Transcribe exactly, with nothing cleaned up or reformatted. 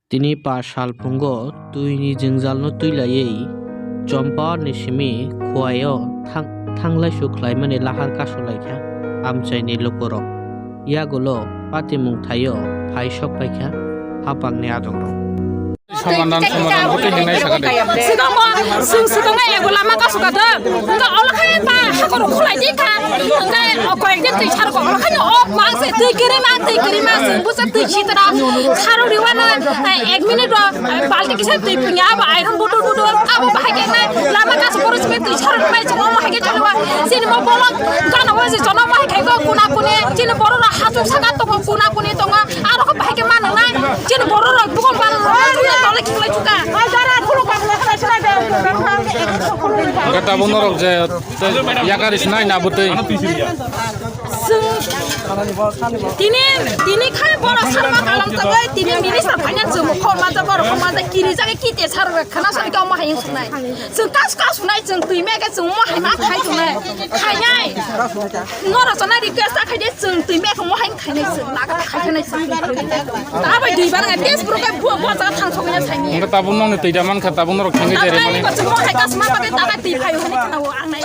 Tini pa salphungo twini jwngjalno twi laiwi Chompa ni simi Khowai-o thang-, thanglaisu khlaimani lahar kasulaikha amchaini lukurok. Yagulo patimung thaio phai sokpaikha haphangni adongrok. Somadan, somadan, hote hingnai sakha de. Sigongo, sung sigongo ego lama kasukha de. Hwnkhe olo khe pa hakoro khulai di kha. Hwnkhe o koyekdin twi sargo olo khe o mang se twi kiri mang, twi kiri mang, sung busa twi sitra. Saro riwano, eh, ek minute o, eh, balti kisa twi punya abo iron budur budur. Abo bahai khe nai lama kasu boros me twi saro mai chungo mo hai khe chalo. Sini mo bolong gana wa se jono mo hai khe ko kuna kuni. Sini borok rok hachuk saka tongo kuna kuni tongo. Aro khe bahai khe ma nwngnai, chini borok rok bukol barok rok tole khiklai chuka. Hwnkhe tabuk norok je tei yakari sinai na bwtwi. Chwng tini, tini khai borok sarma kalam tangwi tini minister phaina chwng khorma ja borok khorma ja kiri jagwi kite sarok khana sani khe omo hai wng suknai. Chwng kas kas sunai chwng twi mege chwng omo hai ma khai sunai. Khainai. Norok chana request ta khaide chwng twi mege omo hai khainai chwng laga khai khainai chwng. Ta bai dui bar ngai Facebook rok bo bo ta thang sokya saini. Hwnkhe tabuk nokni twi da mankha tabuk norok thangwi jere mani. Tabuk nokni chwng omo hai kas ma bagwi ta bai twi phaio hwnwi khna o ang nai.